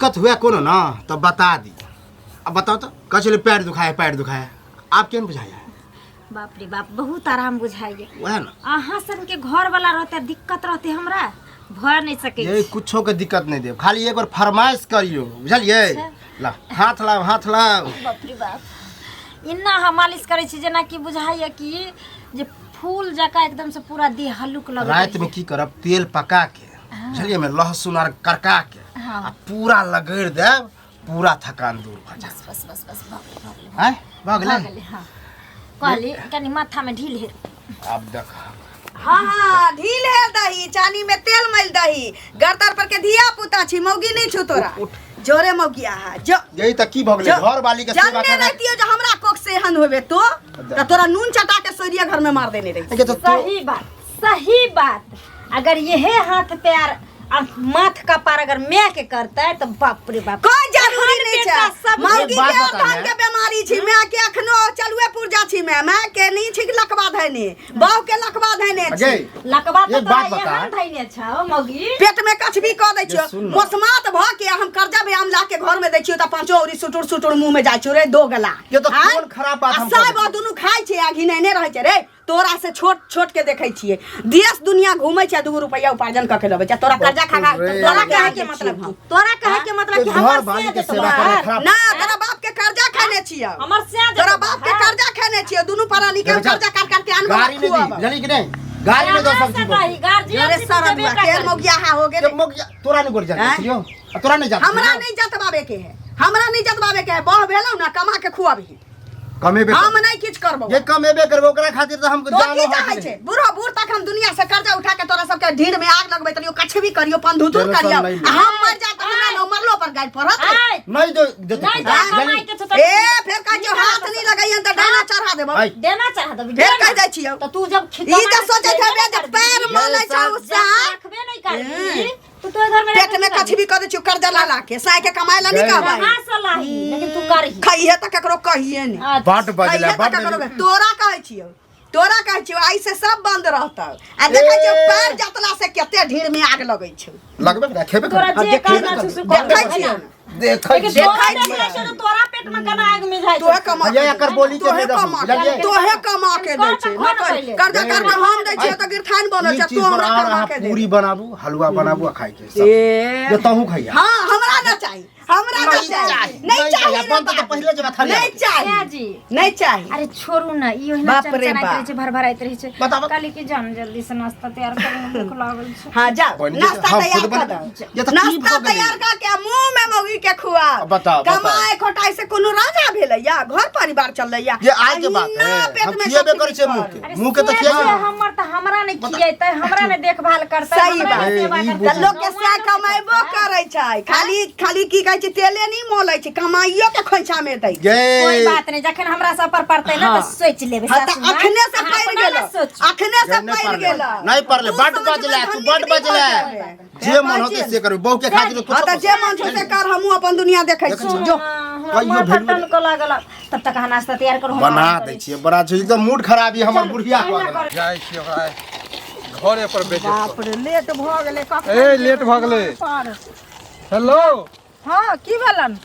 दिक्कत हुए कोनो ना तो बता दी। अब बताओ तो कहै छलै पैर दुखाए, पैर दुखाए, आब केहन बुझाइए? बाप रे बाप, बहुत आराम बुझाइए। वएह ना। अहाँ सबके घर वाला रहते दिक्कत रहते हमरा भऽ नहीं सकै ये छी। कुछो के दिक्कत नहीं देब, खाली एक बार फरमाइश करियो, बुझलिए? ला हाथ लाओ, हाथ लाओ। बाप रे बाप, इना हम मालिश करै छी जेना कि बुझाइए कि जे फूल जकाँ एकदम से पूरा देह हल्लुक लगैत राति में की करब, तेल पका के, बुझलिए, में लहसुन आर करका के आ पूरा लगड़ देब, पूरा थकान दूर भऽ जायत। बस बस बस, भऽ गेलै, भऽ गेलै। आँय, भऽ गेलै? भऽ गेलै, हँ। कहली कनि माथामे ढील हेर। आब देख। हाँ हाँ, ढील हेर दही, चानी में तेल मल दही, गरदर पर के धिया पुता छी, मौगी नहीं छु तोरा। जोरे मौगिया हा जो। यही त की भऽ गेलै, घर वाली के सेवा जानने करना। रहतियो जो हमरा कोख से एहन होबे तो त तोरा नून चटा के सोरिया घर में मार देने रही। के तो सही बात, सही बात। अगर यहे हाथ पैर आ माथ कपार अगर मैं के करता है तो बाप रे बाप, कोई जरूरी एहन नहीं बेटा छै। सब मौगी एक बात के बता अर्थान ने। के बीमारी छी, मैं के अखनो चलुए पुरजा छी, मैं मैं के नहीं छी लकवा धैने, बहू के लकवा धैने छी। अजय, लकवा तो एक बात तोरा बता। एहन धैने छौ मौगी। पेट में कछ भी कह दै छियो, ये सुन ना। मोसमात भ के हम कर्जा बयाम ला के घर में दै छियो त पांचो औरी सुटुर सुटुर मुंह में जाइ छौ रे दो गला। ये तो आँय? कोन खराब बात आ हम कह साहब देलियै। दुनू खाइ छै आ घिनैने रहै छै रे। तोरा से छोट छोट के देखै छियै, देश दुनिया घूमै छै, 2 रुपया उपार्जन कऽ के लबै छै, तोरा कर्जा खा खा रे। तोरा कहै कहै के मतलब की? तोरा कहै के मतलब की घर हमर वाली से के जेतौ सेवा करे बाहर? खराब। ना, तोरा बाप के कर्जा खेने छियै। हमर से जेतौ तोरा बाप के बाहर? कर्जा खेने छियै, दुनू प्राणी के हम देखो, कर्जा काट काट के आनबो गाड़ी नहीं दी, खुआबो। बुझली कि नहीं? गाड़ी नहीं दो कहाँ सब्जी से दही? गार्जियन अरे से सरद देबे हुआ, का केहन करी? मौगिया हा हो गेलै। के मौगिया, तोरा नहीं गोर जात आँय? छियौ? आ तोरा नहीं जात हमरा छियौ? नहीं जतबाबे के है, हमरा नहीं जतबाबे के है। बह भेलौ ना, कमा के खुआबही। कमेबे हम करबो। नहीं किछ करबो। जे कमेबे करबो ओकरा खातिर त हम तो जानो की हाथ चाहै नहीं। छै? बूढ़ो बूढ़ तक हम दुनिया से कर्जा उठा के तोरा सबके ढीढ़ में आग लगबैत रहियो, कछ भी करियो, पंधुतुर टेंशन करियो, नहीं आ हम मर जा त हमरा न मरलो पर गारि पड़त। आय, नहीं दो देतो नहीं पैसा। जा कमाई के छौ त ए फेर कहै छियौ हाथ नहीं लगैयन त डाना चढ़ा देबौ। आय। देना चाह देबी, फेर देना। कहि जाइ छियौ। त तू जब ई जे सोचैत हेबे जे पैर मलै छौ जब सा। रखबे नहीं करबी तू तो घर में पेट में कछ भी कर दै छियौ कर्जा ला ला के, साय के कमाय ला नहीं कहबै। कहाँ से लाही, लेकिन तू करही। खइहे त ककरो कहिए नहीं। अच्छा। बड बजले, खइहे त बड ककरो बजले। तोरा कहै छियौ, तोरा कहै छियौ, आइ से सब बंद रहतौ। आ देखै छियौ ए। पैर जतला से कते ढीर में आग लगै छौ। लगबे करै, खेबे तोरा करै। जे देखै कहना छौ से देखै कर। छियौ। देखै लेकिन छियै। तोरा देखै देखै छियै। छियौ तऽ तोरा पेट में केना आगि मिझाइ तोहे छौ? कमा भैया, के एकर दै। बोली के तोहे नहि रहू, कमा के बुझलियै? तोहे कमा के दै छै। कर न तऽ कर, पहिले। कर्जा कर के हम दै छियै तऽ गिरथान बनल ई छै, चीज तू हमरा पर आर कमा अहाँ के दे। पूरी बनाबू, हलवा बनाबू आ खाइ के सब। ए। जे तहूँ खइया। हाँ, हमरा ना चाही, हमरा ना नहीं चाही, चाही, नहीं नहीं चाही चाही, रे अपन तऽ बाप। पहिले जगह थाली नहीं आबै। चाही, क्या जी? नहीं चाही। अरे छोड़ू ना, ई ओहिना बाप रे चनचनाइत बाप। रहै छै, भरभराइत रहै छै। बताबऽ। कहली कि जान जल्दी से नाश्ता तैयार करू, भूख लागल छै। हाँ, जाओ, बनि जेतै। नाश्ता हम तैयार खुद कर बना- दो। ये तऽ की नाश्ता भऽ गेलै? तैयार कर के मुंह में मौगी के खुआ। अब बताओ, बताओ। कमाए खोटाई से कोनो राजा भेलैया, घर परिवार चलैया। ये आज के बात अहिना है। पेट हम में खिएबे कथी करै छियै कर। मुँह के। अरे मुँह के तऽ से खिएबे। छै हमर तऽ हमरा नहि खिएतै, हमरा नहि देखभाल करतै, सही हमरा बात। नहि सेवा ए, ई करतै। बुझू। लोक के सएह कमाइबो करै छै, खाली खाली की कहै छै तेले नहि मोलै छै, कमाइयो के खोइछा में दै छै। गे। कोई बात नहीं, जखन हमरा सब पर पड़तै ना हाँ। तऽ सोचि लेबै हाँ, तऽ सासू माँ। अखने से अहाँ पड़ि अपना ला गेलौ, सोचू। अखने से नहीं पड़ि पड़लै, गेलौ। नहीं पड़लै, तू बड समझ में बजलै, तू धनिक बड नहि भऽ बजलै। जेबै। जे मन होतै से करबै, बहू के खातिर हाँ, तऽ जे मन छौ से कर, हमहूँ अपन दुनिया देखै देखै छी। छी। जो। हाँ, हमरा कहियो माथा भेलुए टनकऽ लागल। तब तक अहाँ नाश्ता तैयार करू, हम बना आराम दै करै छियै, बड़ा छै, एकदम मूड खराबी हमर बुढ़िया कऽ देलक। जाइ छी ओकरा घरे पर बेचे। बाप रे, लेट भऽ गेलै कखन। ए, लेट भऽ गेलै। पर। हेलो। हँ, की भेलन?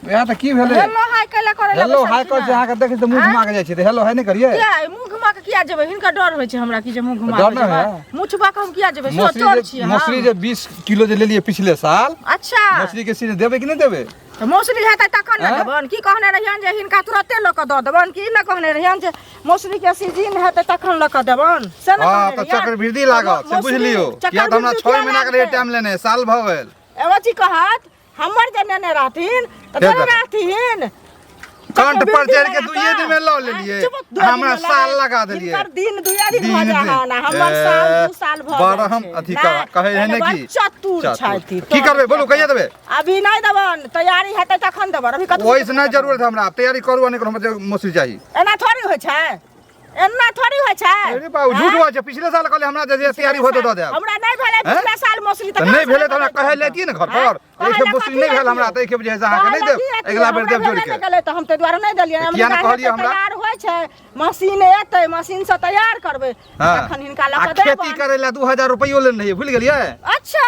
इएह तऽ की भेलै? हेलो हाय कैला करै लए हेलो बैसल हाय छी करै ने? छी, अहाँके देखै छी तऽ मुँह घुमा के जाइ छी तऽ हेलो हाय नहि करियै? किया मुँह घुमा के किया जेबै? हिनका डर होइ छै हमरा कि जे मुँह घुमा डर के नहि जेबै। है? मुँह छुपा के हम किया जेबै? सो मौसरी चोर जे छियै हम। मौसरी जे 20 किलो जे लेलियै पिछले साल। अच्छा। मौसरी के सीजन देबै कि नहि देबै? तऽ मौसरी हेतै तखन ने आँय? देबनि। की कहने रहियनि जे हिनका तुरते लऽ कऽ दऽ देबनि? की नहि कहने रहियनि जे मौसरी के सीजन हेतै तखन लऽ कऽ देबनि? से ने हँ कहने तऽ रहियनि। चक्रवृद्धि लागत से बुझि मौसरी लियौ, किया तऽ हमरा चक्रवृद्धि 6 किया महीना के रहै लागतै? टाइम लेने, साल भऽ गेल। एगो चीज कहत, हमर जे नेने रहथिन तऽ फेर देने देखो। रहथिन। कंठ पर चक्रवृद्धि चढ़ि के लगा दुइये कऽ। दिन में लऽ लेलियै। चुप, दुइये दिन हमरा में साल लगा लगा देलियै। हिनकर दिन दुइये दिन भऽ दिन जाइ हन, आ हमर ए, साल 2 साल भऽ बड़ जाइ हम छै। अथी नहि, कहै है ने बड़ कि चतुर चतुर। छथि। की करबै बोलू, कहिया देबै? अभी नहि देबनि, तैयारी हेतै तखन देबनि। अभी कतौ ओहिसँ नहि जरूरत है हमरा, तैयारी करू आ नहि करू, हमरा मौसी चाही। एना थोड़ी होइ छै, एना थोड़ी होइ छै। अरे बाबू, झूठ आँय? बात छै। पिछले साल कहले हमरा जे तैयारी होतै दऽ देब। हमरा नहि भेलै आँय? पिछला साल मौसरी तऽ नहि भेलै तऽ हमरा कहै लैतियै ने घर पर। एहि खेप मौसरी नहि भेल हमरा तऽ एहि खेप जे है से अहाँके नहि देब, अगिला बेर देब जोड़ि के। गेलै तऽ हम ताहि दुआरे नहि देलियै। तऽ किया नहि कहलियै हमरा? तैयार होइ छै मशीन, एतै मशीन से तैयार करबै तखन हिनका लऽ आ कऽ खेती देबनि। करै लए 2000 रुपैयो लेने रहियै, भूलि गेलियै? अच्छा,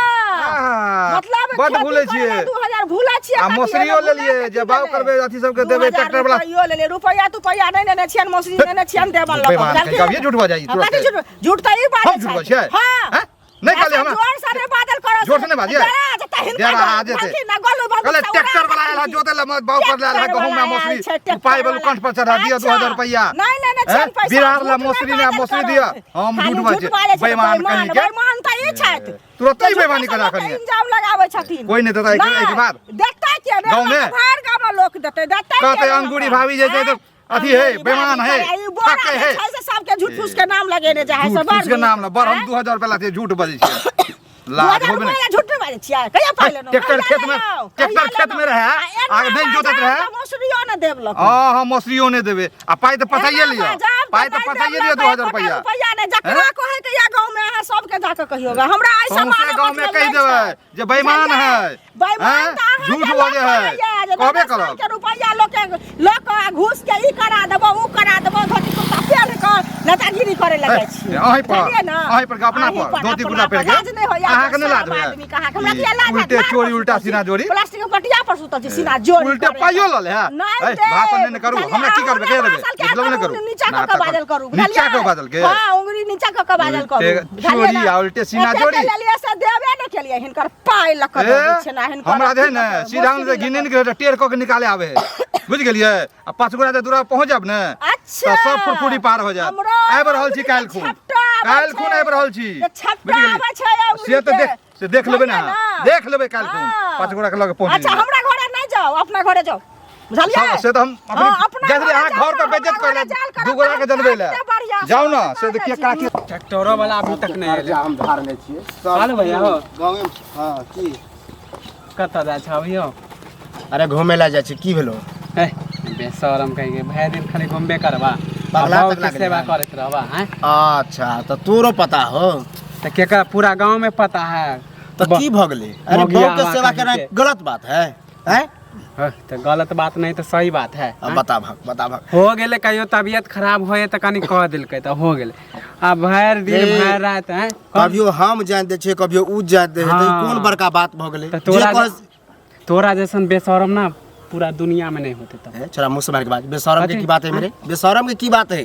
मतलब बड्ड खेती भूलै करै छियै। लए 2000 भूलै छियै आ कथी? मौसरियो एना लेलियै भूलै जे कथी बाउ भेलै? करबै, अथी सबके देबै 2000 ट्रैक्टर वाला। रुपैयो लेलियै, रुपैआ तुपैया नहि लेने छियनि, मौसरी लेने छियनि, देबनि लऽ कऽ। बेईमान बुझलखिन? कहीं कभिये झूठ बजाई हँ, तुरते। कथी झूठ? झूठ तऽ ई बाजै हम झूठ बजै छियै? हँ। हैं? नहि कहलियै ऐसा हमरा। जोर से नहि बाजल करो। जोर से नहि बाजियै? डरा जेतै हिनका। डरा डर। जेतै। बुझलखिन ना, गोलू बंदूक कहले से उड़ा ट्रैक्टर वाला आयल है देलखिन। जोते लए, बाउ कर लायल है ट्रैक्टर गहूम में वाला मौसरी आयल छै, ट्रैक्टर उपाय वाला। कंठ पर चढ़ा दिअ 2000 रुपैआ। नहि नहि नहि हैं? छियनि पैसा। बिरार ला झूठ मौसरी नहि ने बाजल मौसरी करो। दिअ। हम खाली झूठ बाजै बाजै छै, बेईमान कहीं के। बेईमान तऽ ई छथि। तुरते ही तऽ बेईमानी झूठे करा से लोकके करिए। इंजाम लगाबै छथिन। कोई नहि देतै एहिके बाद। देतै किया नहि? गाँवमे? हमरा तऽ भरि गाँवमे लोक देतै, देतै कहतै किया नहि अंगूरी हमरा? भाभी जे छै तऽ आँय? अथी है, अंगूरी बेईमान भाभी है, करे, ई बोरा ठकै जे है। छै से सबके झूठ फूस के नाम लगेने जाइ है, से झूठ बड़ फूस के नीक। नाम ला बड़ हम आँय? 2000 रुपया लाते झूठ बजै छियै। दू लाज हजार होबे नहि। रुपैआ झूठ नहि बाजै छियै? कहिया पाइ लेलहुँ? ट्रैक्टर कहिया खेत में लेलहुँ? ट्रैक्टर कहिया खेत में लेलहुँ? रहे, आ एना आगे नहि जोतैत बाजाब रहे। तऽ मौसरियो नहि देब लक। हाँ हाँ मौसरियो नहि देबै आ पाइ तऽ पचाइए एना लिअ, बाजाब पाइ तऽ नहि पचाइए देब लिअ लक, 2000 एकोटा रुपैआ। रुपैआ नहि। जकरा हैं? कहै के या गाँव में अहाँ सबके जाके कहियोगा, हमरा एहि सौंसे माने गाँव में मतलब कहि नहि देबै छै। जे बेईमान बुझलियै? है। बेईमान हैं? तऽ अहाँ झूठ के बजै लोक है। कहैया जे कहबे 10 साल करब। के रुपैआ लोक के लऽ कऽ आ घूस के ई करा देबो ऊ करा देबो, धोती कुर्ता पहिन कऽ नेतागिरी करे लगै छी। अहीं पर, बुझलियै ना? अहीं पर, अपना अहीं पर, धोती अपना कुर्ता पर। पहिर के। लाज नहि होइया अहाँके नहि लाज सब होइया? आदमी के अहाँके हमरा किया लाज उल्टे हैत? चोरी, उल्टा सीना जोरी। प्लास्टिक के पटिया पर सुतल छी, सीना जोरी उल्टे करे। पाइयो लऽ ले है। नहि ऐ, देब। भाषण नहि ने करू। बुझलियै? हमरा की करबै? अहाँ कहि देबै। भाषण के मतलब नहि करू। नीचा कऽ नाटक कऽ बाजल करू। नीचा कऽ बुझलियै? बाजल के? हाँ, उंगली नीचा कऽ कऽ बाजल करू। उल्टे बुझलियै चोरी ना? आ उल्टे सीना एते जोरी। एते लेलियै से देबे नहि केलियै, हिनकर पाइ लऽ कऽ ए, दऽ दै छियै ना हिनकर हमरा जे है अथी ने लऽ कऽ, सीधा से मौसरी लऽ घिने कऽ। के टेढ़ कऽ के निकाले आवे है, बुझि गेलियै? आ 5 गोरा जे दूरा पहुँच जायब ने अच्छा तऽ सब फुरफुरी पार हो जायत। हमरो आबि रहल छी अंगुरी काल्हि के खुन, छपटा आबै काल्हि खुन छै। आबि रहल छी। जे छपटा बुझि गेलियै? आबै छै अंगुरी से तऽ के। देख, से देख लेबै ने बुझलियै अहाँ, ना? देख लेबै काल्हि खुन। हाँ। 5 गोरा के लऽ के पहुँच अच्छा जेबै। हमरा घरे नहि जाउ, अपना घरे जाउ, बुझलियै? से तऽ हम हाँ, अपना अपने घरे अहाँ जाउ, घर पर हमरा बेइज्जत घरे करले जाल करब 2 गोरा के तऽ जनबै लए काटते बढ़िआँ जाउ ने से से देखिए काकी। ट्रैक्टरो वाला अभी तक नहि एलै। कर्जा हम धारने छियै सब। चल भैया हो। गाँवे में। हाँ की कतऽ जाइ छह अभियो? अरे घूमे ला जाइ छी, की भेलो? हे बेशरम कहीं के, भरि दिन खाली घूमबे करबा, पगला आ तगला बहू के सेवा गेलै। करैत रहबा हैं? अच्छा तऽ तोरो पता हो? तऽ केकरा पूरा गाँव में पता है। तऽ की भऽ गेलै? अरे मौगिया बहू के हवा सेवा कहीं केनाइ के। गलत बात है? हैं? हँ, तऽ गलत बात नहीं तऽ सही बात है। अब बता भाग, बता भाग। हो गेलै कहियो तबियत खराब होए तऽ कनि कह देलकै तऽ हो गेलै, आ भरि दिन ए, भरि राति हैं कभियो हम जान दै छियै, कभियो उ जान दै है, तऽ ई हाँ। कोन बड़का बात भऽ गेलै? तऽ तोरा जे कह तोरा जैसन बेशरम ना पूरा दुनिया में नहीं होते तब। ए, छोरा मुँह से मार के बात, बेशरम के कथी? की बात है मेरे? बेशरम के की बात है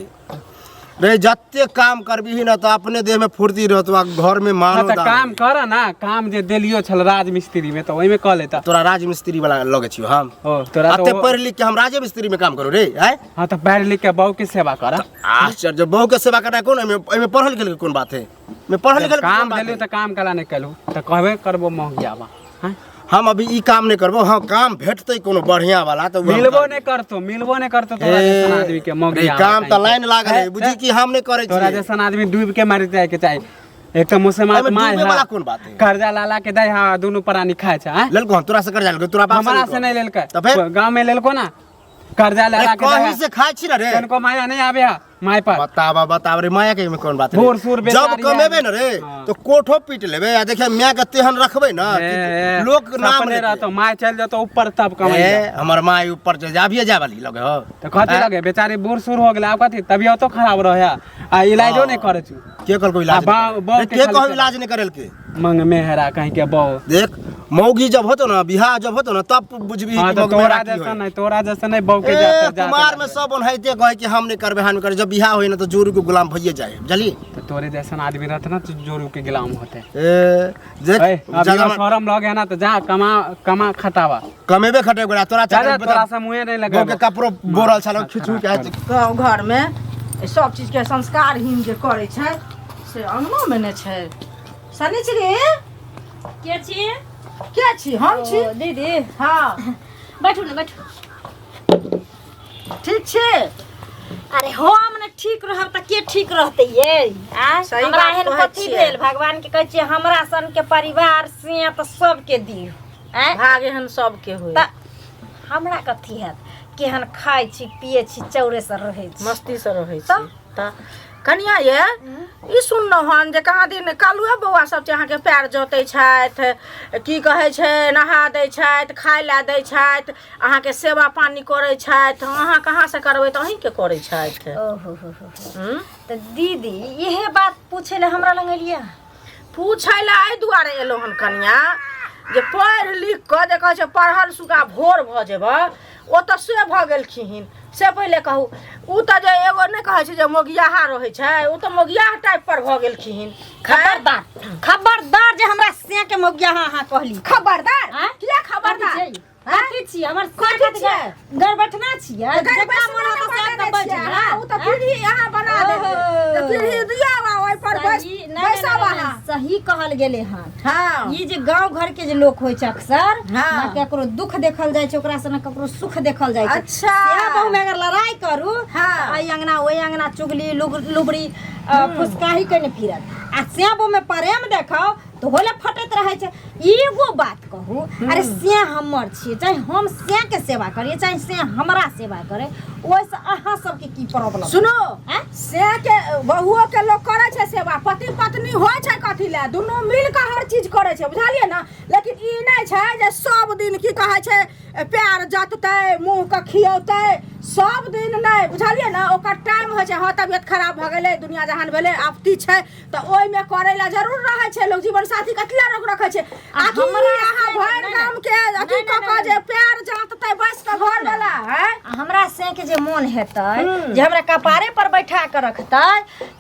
रे? जते काम करबी ना तऽ अपने देह में फुर्ती रहतो आ घर में हाँ, मानो तऽ दान काम होई। कर ना, काम जे देलियो छल राजमिस्त्री में तऽ ओहिमे कऽ लेता। तोरा राजमिस्त्री वाला लगे छियो हम? ओ तोरा अते तऽ पढ़ लिख के हम राजे मिस्त्री में काम करू रे? आय हाँ तऽ पढ़ लिख के बहू के सेवा कर। आश्चर्य, बहू के सेवा करना कोन एहिमे एहिमे पढ़ल लिखल के कोन बात है? एहिमे पढ़ल लिखल के काम कोन बात देलियो है? तऽ काम कला नहि केलहु तऽ कहबे करबो महगियाबा हैं? हम अभी ई काम नहि करबो। हाँ, काम भेटतै कोनो बढ़िया वाला तऽ उ हम मिलबो करबै। नहि करतो, मिलबो नहि करतो तोरा जैसन आदमी के रे, मौगिया काम तऽ लाइन लागल है, बुझी कि हम नहि करै तोरा छियै। जैसन आदमी डूब के मर जाय के चाही। एक तऽ मुसलमान एहिमे माय डूबे है, वाला कोन बात है? कर्जा लाला के दै है, दुनू प्राणी खाय छै हैं? लेलको हन तोरा से कर्जा लेलको? तोरा बाप हमरा से नहि लेलकै। तऽ फेर? गाँव में लेलको ना कर्जा अरे लाला के दै कहीं है। से खाइ छी ना रे? तनिको माया नहीं आबे है my पर। बताबा बताब रे, माया के में कोन बात है? बूढ़ सूढ़ जब बेचारी कमेबे है। न रे हाँ। तो कोठो पीट लेबे आ देखिए माय के तेहन रखबे ना ए, ए, कि लोक नाम सपने लेतै। रहतो my चल जतो ऊपर तब कमाई। ए, हमर माय ऊपर चल जा, अभिये जाय वाली लगे हो। तो कथी लगे बेचारी बूढ़ सूढ़ हो गेलै, आब कथी तबियतो खराब रहे आ इलाजो नहीं करे छु। के कहलको इलाज आ नहीं करे? बाऊ रे, के के खाली कहू चला। इलाज नहीं करेल के? मंग मेहरा कहीं के बहू। देख मौगी जब होतो ना, बियाह जब होतो ना, तब बुझबी हाँ कि तो मौगी तोरा मेहरा की जैसा होई। नहीं, तोरा जैसा नहीं बहू के ए, जाते जाते कुमार में सब ओनाहिते कहे कि हम नहीं करबे, हम नहीं करबे। जब बियाह होई ना तो जोरू के गुलाम भइए जाए, बुझली? तो तोरे जैसन आदमी रहते ना तो जोरू के गुलाम होते। ए देख ए, अब ज्यादा यो शरम लगे ना तो जा कमा कमा खटावा। कमेबे खटेबे करा तोरा जा जा चक्कर तोरा से मुँहे नहीं गाँव के लगे। कपड़ो बोरल छल खिचू के आज। गाँव घरमे सब चीजके संस्कारहीन जे करै छै से अङ्गनोमे नहि छै। शनिचरी के छी? के छी? हम छी। ओ, दीदी। हाँ बैठू ने, बैठू। ठीक छी? अरे हम ने ठीक रहब तऽ के ठीक रहतै ये? आँय? सही हमरा बात एहन कहै कथी छियै। भेल? भगवान के कहै छियै हमरा सन के परिवार से तऽ सबके दियौ। आँय? भाग एहन सबके होय। तऽ हमरा कथी हैत? केहन खाइ छी पिए छी, चौरे से रहै छी, मस्ती से रहै छी। तऽ? तऽ कनिया ये ई सुनलहुँ हन जे कहाँ दिन कालुए बौआ सब छै अहाँके पैर जोतै छथि, की कहै छै, नहा दै छथि, खाय लए दै छथि, अहाँके सेवा पानी करै छथि। अहाँ कहाँसँ करबै तऽ अहीँके करै छथि। ओहो हो हो हो। हूँ? तऽ दीदी इहे बात पूछे लए हमरा लग एलियै? पूछै लए एहि दुआरे एलहुँ हन कनिया जे पढ़ि लिख कऽ जे कहै छै पढ़ल सुगा भोर भऽ जेबह, ओ तऽ से भऽ गेलखिन। से पहिले कहू, ओ तऽ जे एगो नहि कहै छै जे मोगियाहा रहै छै, ओ तऽ मोगियाह टाइप पर भऽ गेलखिन। खबरदार, खबरदार जे हमरा से के मोगियाहा अहाँ कहली। खबरदार? आँय? किया खबरदार? कथी छै? कथी छियै हमर? कथी छियै? गरबठना छियै? तऽ जकरा गरबैसना मन होतै नहि से आबि कऽ बनेने बैठ छियै। गेल। हाँ, ओ तऽ पीढ़ी अहाँ बना देलियै। तऽ पीढ़ी दियौ आ ओहि पर बैस सही नहि, बैसब नहि, नहि, अहाँ। सही कहल गेलै हन। हँ। ई जे गांव घर के जे लोक होइ छै अक्सर, हाँ। ना ककरो दुख देखल जाइ छै ओकरा से, ना ककरो सुख देखल जाइ छै। अच्छा। सएह बहु में अगर लड़ाई करू, हाँ। तऽ एहि अंगना ओहि अंगना चुगली लुबड़ी फुसकाही कने फिरत, आ सएह बहु में प्रेम देखाओ तऽ होले फटैत रहै छै। एगो बात कहू, अरे से हमर छियै, चाहे हम से के सेवा करियै चाहे से हमरा सेवा करे, ओहिसँ अहाँ सबके की प्रॉब्लम? सुनो। आँय? से के बहुओ के लोग करै छै सेवा। पति पत्नी होइ छै कथी लए? दुनू मिल कऽ हर चीज करै छै, बुझलियै ने? लेकिन ई नहि छै जे सब दिन की कहै छै प्यार जततै, मुँह के खियौतै सब दिन नहि, बुझलियै ने? ओकर टाइम होइ छै। हँ, तबियत खराब भऽ गेलै, दुनिया जहान भेलै, आपत्ति छै, तऽ ओहिमे करै लए जरूर रहै छै लोक। जीवन साथी कथी लए लोक रखै छै? आखिर हमरा अहाँ से भरि नहि, गाम के अथी नहि, कऽ नहि, कऽ नहि। जे प्यार जाँततै बैस कऽ घर वाला है। आ हमरा से के जे मोन हेतै जे हमरा कपारे पर बैठा के रखतै,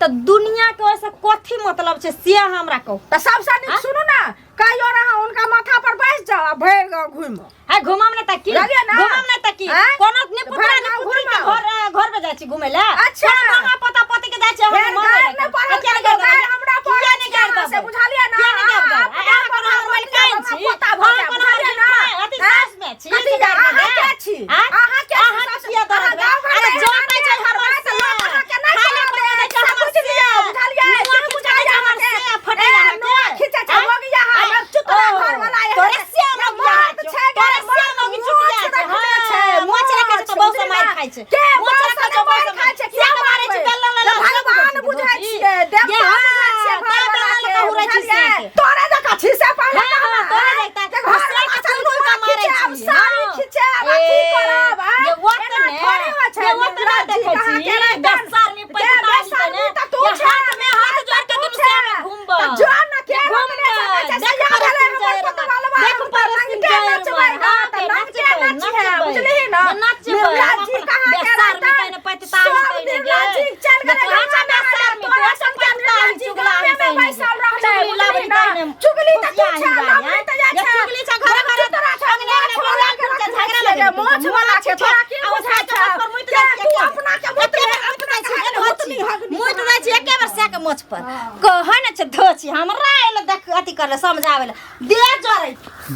तऽ दुनिया के ओहिसँ कथी मतलब छै, से अहाँ हमरा कहू। तऽ सबसँ नीक सुनू ने, कहियो ने अहाँ हुनका माथा पर बैस जाउ आ भरि गाँव घुमि है घुमम ने त की? बुझलियै ने? घुमम ने त की? आँय? कोनो ने पुतरा भरि ने गाँव पुतरी के घुमाउ। घर घर में जाइ छी घुमै ले। अच्छा। कोनो मामा पोता पोती के जाइ छी हम फेर घुमै गारि ले। नहि पढ़ल किया नहि कहियो, गारि गारि देबै? हमरा किया पढ़ल नहि छियै गारि अहाँ से, देबै? बुझलियै ने? किया नहि गारि अहाँ देबै? अपना अहाँ कोनो पढ़ल हमर मलिकाइन हमरा छी? पोता भऽ अहाँ जायब, कोनो हमर बुझलियै ने? मलिकाइन, अथी आँय? सास में छी कथी जे गारि अहाँ देबै? के छी? आँय? अहाँ के छी? अहाँ सास? किया दऽ अहाँ देबै? गाँव घरमे अरे एहन जोतै छै आदमी हमर करबै तऽ लोक से। अहाँके नहि खाय लए कहत, पकड़ै छै से हमर बुझि लिअ, से। बुझलियै? नुआ की खींचै बुझाइए छै हमर अहाँके? से, फटै ए, अहाँके। नुआ खींचै छै, आँय? मोगिया आँय? हमर चुतरा ओ, घरवला एहन तोरे छै। से मोगिया मर्द छौ। छै गे, तोरे से मर्द मोगी मोछ चुतिया छै। रखने हाँ, छै, मोछ रखै छै तऽ बहुत बुझली मारि ने? खाइ छै। के मोछ बहुत रखै छै, मारि बहुत खाइ छै, से किया के मारै छै, मारबै? बेलन लऽ लऽ तऽ भगवान बुझै छियै, देवता गे, बुझै छियै हाँ, घरवला तें के, बेलन लऽ कऽ हुरै छी बुझलियै? से के। तोरे जकाँ छी से पहिले हाँ, कहना, हाँ, तोरे आँय? जकाँ। जे घर से वाला के चलू चुन चुन नुआ कऽ मारै खींचायब, छी, साड़ी हाँ। खींचायब, ए, अथी करब, आँय? जे ओत एना ने, थोड़े होइ छै, जे ओत ने निर्लज्ज देखै कहाँ छी, के रहतन? बेसर में गे, पैसा बेसरमी ने, तऽ तू जे छे, हाथ में हाथ जोड़ के तू दुनू छे। से में घुमबह। तऽ जो ने के जे रोकने छै, घुमबह, कहै छै, देख सैया परसिन भेलै हमर जाय पतवलवा, देख हम तऽ परसिन नंगटे जाय नचबै रहल, गा, हाँ, तऽ गे, नंगटे नचबै, नचिहे, नचबै। बुझलिही ने? नचबै, निर्लज्ज हम कहाँ के बेसर में रहतन? तैने पैतताही सब तैने गे। निर्लज्ज चलि गेलै जे तोरा गंगा बेसर नहाय, में तोरा तोरा सनके पैतताही निर्लज्ज चुगला गामे में तैने गे। बैसल रहलै, चुगली बुझलिही लाबड़ी ने? तैने चुगली तऽ तू खुशिया छे, हिया लवली तऽ जाइ जे छै। चुगली छै घरे घरे तोरा छै, अंगने अंगने मोछ वाला के बोला रखने झगड़ा छियै गे, लगेने मोछ वाला के तोरा की आ ओ बुझाइ साइकिल छौ? पर मुइत के जाइ तू छियै अपना के एके मुतले, बेर मुइत अपना जाइ छियै, के धो मुतली छी। हगनी मुइत जाइ छी एके बेर सएके मोछ पर कहै ने छै धो छी। हमरा एले देख अथी करले समझाबै ले देह जरै।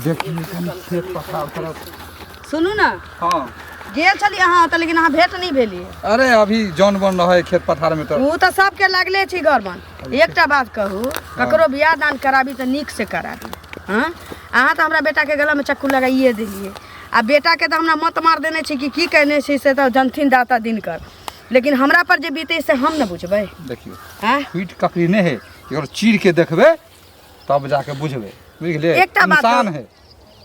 देखिए कनि खेत पथार तरफ। सुनू ने। हाँ। गेल छलियै अहाँ ओतऽ, लेकिन अहाँ भेंट नहि भेलियै। अरे अभी जौन बन रहे खेत पथार में तऽ। ओ तऽ सबके लागले छै गरबन। एकटा बात कहू, ककरो बियाह दान कराबी तऽ नीक से कराबी। हँ, अहाँ तऽ हमरा बेटाके गलामे चक्कू लगाइए देलियै, आ बेटाके तऽ हमरा मत मार देने छी कि की केने छी से तऽ जनथिन दाता दिनकर, लेकिन हमरा पर जे बीते से हम ने बुझबै। देखियौ। आँय? पीठ ककरी नहि है, एकरो चीर के देखबै तब जाके बुझबै, बुझि गेलियै? एकटा बात इंसान कहू। है।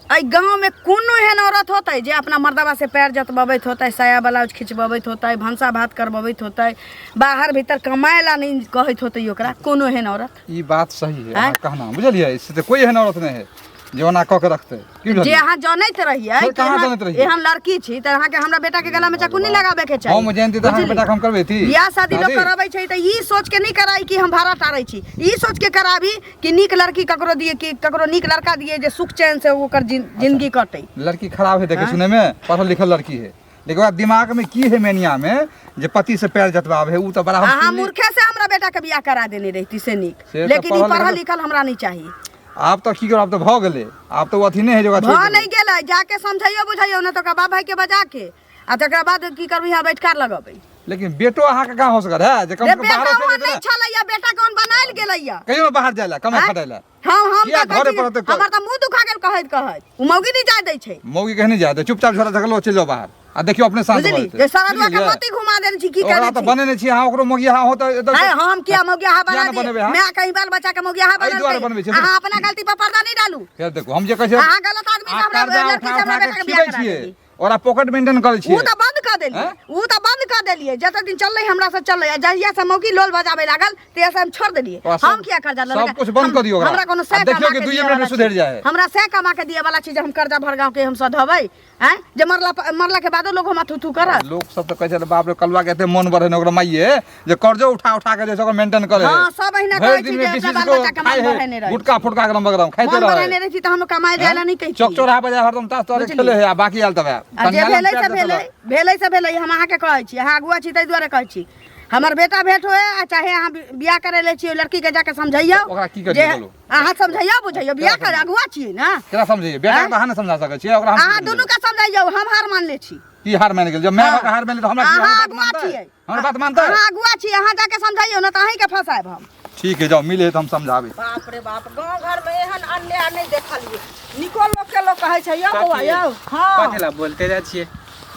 एहि गाँवमे कोनो एहन औरत होतै जे अपना मर्दबा से पैर जतबबैत होतै, साया ब्लाउज खिचबबैत होतै, भनसा भात करबबैत होतै, बाहर भीतर कमाए ला नहि कहैत होतै ओकरा? कोनो एहन औरत? ई बात सही है आँय? अहाँ कहना, बुझलियै? से तऽ कोइ एहन औरत नहि है जे ओना कऽ के रखतै, की जे बुझलियै? अहाँ जनैत रहियै फेर कि कहाँ एहन जनैत रहियै? एहन लड़की छी तऽ अहाँके हमरा बेटाके गलामे चाकू नहि लगाबेके चाही। हम जानती तऽ अहाँके बुझलियै? बेटाके हम करबैती बियाह शादी लोक शादी? करबै छै तऽ ई सोच के नहि कराई कि हम भाड़ा टारै छी, ई सोच के कराबी कि नीक लड़की ककरो दिए कि ककरो नीक लड़का दिए जे सुख चैन से ओकर जिंदगी कटे। लड़की खराब है देखे सुने में, पढ़ल लिखल लड़की है, लेकिन ओकरा दिमाग में की है मेनिया में जे पति से पैर जतवावे है, उ तऽ बड़ा हम अहाँ सुनली। मूर्खे से हमरा बेटा के बियाह करा देने रहती से नीक, से तऽ लेकिन ई पढ़ल पढ़ल लिखल- लिखल हमरा नहीं चाहिए। आब तऽ की करब, आब तऽ भऽ गेलै, आब तऽ ओ अथी नहि है जे ओकरा छोड़ि भऽ देबै। नहीं गेलै, जाके समझैयो बुझैयो ने तऽ ओकरा बाप भाई के बजा के, आ तकरा बाद की करबै, यहाँ बैठकार लगबै। लेकिन बेटो अहाँके कहाँ होसगर है जे कम से रे कम बेटा बाहरो चलि वहाँ जेतै नहीं ने। छलैया, बेटा कौन बनायल गेलैया? कहियो ने बाहर जाय ला, कमाय आँय? खटाय ला। हम किया तऽ घरे कहै पर छी, रहतै? हमर तऽ मुँह दुखा गेल कहैत कहैत, ओ मौगी नहीं जाय दै छै। मौगी कहीं नहीं जाय दे, चुपचाप झोरा झगलो चलि जाओ बाहर। आ देखियौ अपने शांत भऽ बुझली जेतै जे सरदुआ के बुझलियै? मोती घुमा देने छी की ओकरा करै तऽ छी बनेने छी अहाँ ओकरो मोगिया हो तऽ एतऽ- है हम किया मौगियाहा किया बना ने दी बनेबै अहाँ? मैं कहीं बाल बच्चा के मौगियाहा एहि दुआरे बना बनबै दी छियै। अहाँ अपना गलती पर पर्दा नहीं डालू फेर देखू हम जे कहै छियै अहाँ गलत आदमी से अहाँ हमरा कर्जा लड़की उठा से हमरा उठा के बेटा के बियाह खिबै करा छियै देली ओकरा पॉकेट मेंटेन करै ऊ छियै तऽ बंद कऽ देलियै हैं? ऊ तऽ बंद कऽ देलियै जते दिन चललै हमरा से चललै आ जहिया से मौगी लोल बजाबै लागल तहिया से हम छोड़ देलियै ओकरा सब- हम किया कर्जा लेबै सब कुछ बंद कऽ दियौ ओकरा। हमरा कोनो आ से देखियौ कमा कि के दुइये दिअ मिनटमे वाला सुधरि चीज। जाइ है। हमरा से कमा के दिए वाला चीज हम कर्जा भर गाँव के हम सधबै हैं जे मरला मरला के बादो लोग हमरा थू थू करत लोक सब तऽ कहै छलै बाप रे कलुआ के एते मन बढ़े ने ओकरा माइये जे कर्जो उठा उठा के जे छै ओकरा मेंटेन करे हाँ, सब अहिना भरि कहै दिन छी में जे बीस अपना बीस बाल गो बच्चा के मन खाइ है, बढ़ेने रहै। गुटका फुटका एकदम बगरम खाइते मन रहै बढ़ेने रहै छी तऽ हम कमाए जाय ला नहि कहै चौक छी चौराहा पर जाय हरदम ताश तोरे बुझलियै। खेले है आ बाकी आयल तब आ जे भेलै से भेलै भेलै से भेलै हम अहाँके कहै छी अहाँ अगुआ छी ताहि दुआरे कहै छी हमर बेटा भेंट होए आ चाहे अहाँ बियाह करै ले छी ओहि लड़की के जाके समझैयौ ओकरा की करियै जे बोलू? अहाँ समझैयौ बुझैयौ बियाह कर अगुआ छियै ने केना समझैयै बेटा के तऽ अहाँ नहि समझा सकै छियै ओकरा हम अहाँ की दुनू समझेबै? के समझैयौ हम हार मान ले छी की हार मानि गेल जब मैं हाँ। हार मानि ले तऽ हमरा की अहाँ हमर बात अगुआ मानतै छियै हमर बात मानतै अहाँ अगुआ छियै अहाँ जाके समझैयौ ने तऽ अहींके फंसायब हम ठीक है जाओ मिले तऽ हम समझाबै बाप रे बाप गाँव घर में एहन अन्याय नहि देखलियै निको लोक के लोक कहै छै यौ बौआ यौ हँ कथी ला बोलते जाइ छियै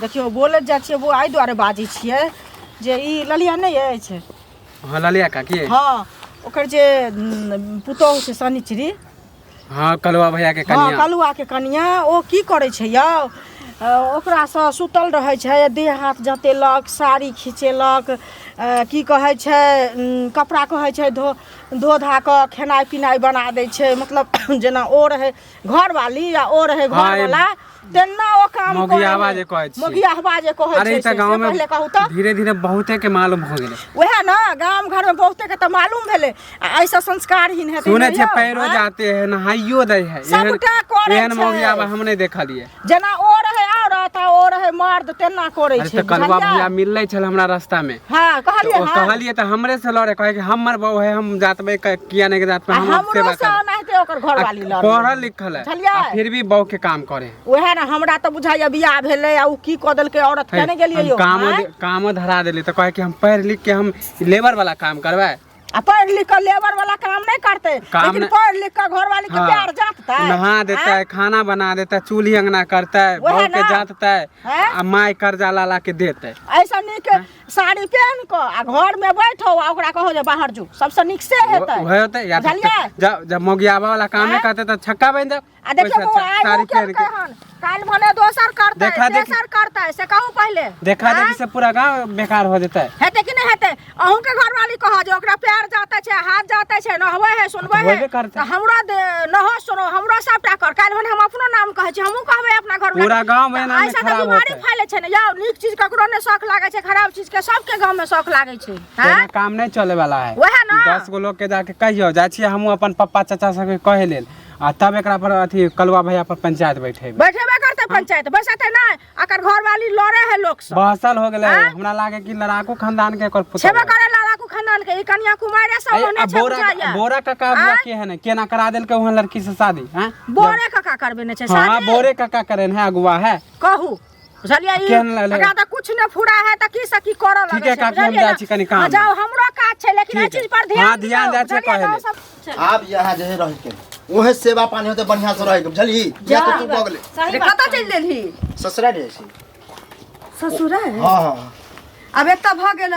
देखियौ बोलैत जाइ छियै बौआ एहि दुआरे बाजै छियै जे ई ललिया नहि अछि हाँ ललिया काकी हँ ओकर जे पुतोहु छै शनिचरी हाँ कलुआ भैया के हँ कनिया कलुआके कनिया ओ की करै छै यौ ओकरासँ सुतल रहै छै देह हाथ जँतेलक साड़ी खिचेलक की कहै छै कपड़ा कहै छै धो धो धा कऽ खेनाइ पिनाइ बना दै छै मतलब जेना ओ रहै घरवाली या ओ रहै हाँ, ई घरवाला तेना ओ काम मोगियावा जे कहै छियै। मोगियावा जे कहै अरे छै ई तऽ से गाँव में पहिले कहू तऽ धीरे धीरे बहुते के मालूम हो गेलै वएह ने गाम घरमे बहुते के तऽ मालूम भेलै आ एहिसँ संस्कारहीन हेतै सुनै ने छियै यौ, पैरो आँय? जाते है नहाइयो दै है सबटा करै एहन छै। मोगियावा हम नहि देखलियै जेना ओ रहै औरत आ ओ रहै मर्द तेना करै अरे छै तऽ कलुआ बुझलियै? भैया मिललै छल हमरा रास्ता में हँ तऽ कहलियै ओ हँ कहलियै तऽ हमरे से लड़े कहै कि हमर बहू है हम जातबै किया नहि जातबै आ हम हमरो सेवा से करबै ओनाहिते ओकर घरवाली लड़लै पढ़ल लिखल है बुझलियै? आ फिर भी बहू के काम करे है वएह ने हमरा तऽ बुझाइया बियाह भेलै आ ओ की कऽ देलकै औरत के नहि गेलियै हम यौ कामो आँय? कामो धरा देली तऽ कहै कि हम पढ़ि लिख के हम लेबर वाला काम करबै आ पढ़ि लिख कऽ लेबर वाला काम नहि करतै काम लेकिन नहि- पढ़ि लिख कऽ घरवाली के हाँ। प्यार जाततै नहा देतै आँय? खाना बना देतै चूल्ही अंगना करतै वएह बहू के ना। जाततै हैं? आ माय कर्जा ला ला के देतै ऐसा नीक साड़ी पहन कऽ आ घर में बैठो आ ओकरा कहो जे बाहर जो सबसे नीक से हेतै वह होतै या तऽ बुझलियै? जब जब मौगियाबा वाला काम नहि आँय? करतै तऽ छक्का बनि जाउ आ देखियौ ओहिसँ बौआ आइ साड़ी ओ पहिर केलकै के हन काल्हि भने दोसर करतै देखा देखी- तेसर करतै से कहू पहिले देखा आँय? देखी से पूरा गाँव बेकार हो जेतै हेतै कि नहि हेतै अहूँके घरवाली कहऽ जे ओकरा पैर जाते छै हाथ जाते छै नहबै है सुनबै है होबे करतै। तऽ हमरो नहो सुनो हमरो सबटा कर काल्हि भने हम अपनो नाम कहै छी हमहूँ कहबै अपना घर पूरा गाँव में एना में ऐसा तऽ खराब बीमारी होतै। फैले छै ने यौ नीक चीज ककरो नहि शौक लागै छै खराब चीज के सबके गाँव में शौक लागै छै तेना हैं काम नहीं चले वाला है वएह ना। 10 गो लोग के जाके कहियो जाइ छियै हमहूँ अपन पप्पा चाचा सबके कहै लेल आ तब एकरा पर अथी कलुआ भैया पर पंचायत बैठेबै बैठेबे करतै पंचायत बैसेतै नहि एकर घरवाली लड़े है लोक सब बहसल हो गेलै आँय? हमरा लागे कि लड़ाकू खानदान के एकर पुतोह छेबे है। करे लड़ाकू खानदान के ई कन्या कुमारे सब आ होने छै बोरा बुझाइया बोरा काका बुआ आँय? के है ने केना करा देलकै वहाँ लड़की से शादी हैं बोरे काका करबे ने छै हाँ शादी बोरे काका करे है अगुआ है कहू बुझलियै ई केहन लगलै? एकरा तऽ कुछ नहि फुरा है तऽ की से की करऽ ठीक लगै है छै काकी, हम बुझलियै जाइ ने? छी कनि काम हँ, जाउ हमरो काज छै लेकिन एहि ठीक है। चीज पर ध्यान हाँ, ध्यान दियौ, जाइ छै बुझलियै? कहै गाँव लेल। सब आब यहाँ जे है रह के उहे सेवा पानी होते बढ़िया से रह के बुझलही या तो तू बगले सही रे बात कतऽ चलि देलही ससुरा जाइ छी ससुराल हाँ हाँ आब एतऽ भऽ गेल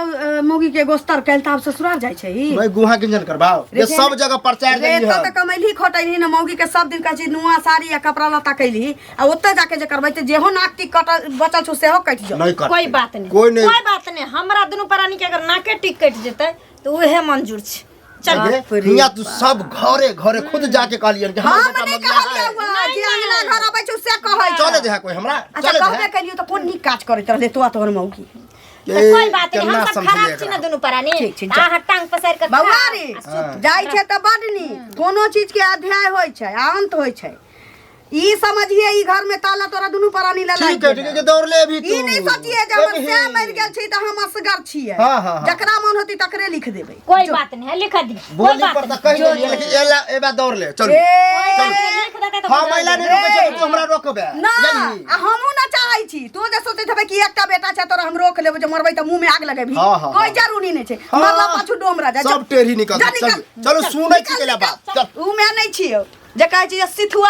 मौगी के गोस्तर कैल तऽ आब ससुराल जाइ छै ई भाई गुहा किंजन करबाओ रे ये सब जगह प्रचार रे देली एतऽ हम तऽ कमैलही खोटैलही ने मौगी के सब दिन कहै छै नुआ साड़ी आ कपड़ा लत्ता कैलही आ ओतऽ जाके जे करबै तऽ जेहो नाक टीक कटल बचल छौ सेहो कटि जाउ नहीं कर कोई बात नहीं कोई नहीं कोई बात नहीं हमरा दुनू प्राणी के अगर नाके टिक कटि जेतै तऽ उहे मंजूर छै चल बाप रे हियां तू सब घरे घरे खुद जाके कहलियन कि हमर हम बेटा नहि मगिया कहलियौ है हँ, जे अंगना घर अबै छौ से कहै छौ। चले दे है कोई हमरा अच्छा चले दे कहबे है। केलियौ तऽ कोन नीक काज करैत रहलै तोरा तोहर मौगी तऽ कोई बात नहीं केना हम सब समझिए खराब छी एकरा? ने दुनू प्राणी ठीक, ठीक, जा। अहाँ टांग पसारि कऽ बौआ खाउ रे आ सुत। जाइ छै तऽ बड नीक कोनो चीज के अध्याय होइ छै आ अंत होइ छै ई समझिए ई घर में ताला तोरा दुनू प्राणी ला ठीक है ठीक है दौड़ ले अभी तू ई नहीं सोचिए जे हमर अभी। से मरि गेल छी तऽ हम असगर छियै हाँ, हाँ, हाँ। जकरा मन होती तकरे लिख देबै कोई बात नहीं है लिख दी कोई बोली बात पर नहीं त कहि देलियै लेकिन एला एबा दौड़ ले चल ए, कोई बात नहीं, लिख देतै तऽ हम बदल एला नहीं देबै। रोकै छियै तू हमरा रोकबे ना बुझलही? आ हमहूँ ना चाहै छी तू जे सोचैत हेबै कि एकटा बेटा छै तोरा हम रोक लेबै जे मरबै तऽ मुँह में आग लगेबही हाँ, हाँ, कोई हाँ। जरूरी नहीं छै हाँ। मरला पाछू डोम राजा सब टेढ़ी निकल जा चल चलो सुनै छी केला बात चल उ में नहीं छियौ जे कहै छी जे सिथुआ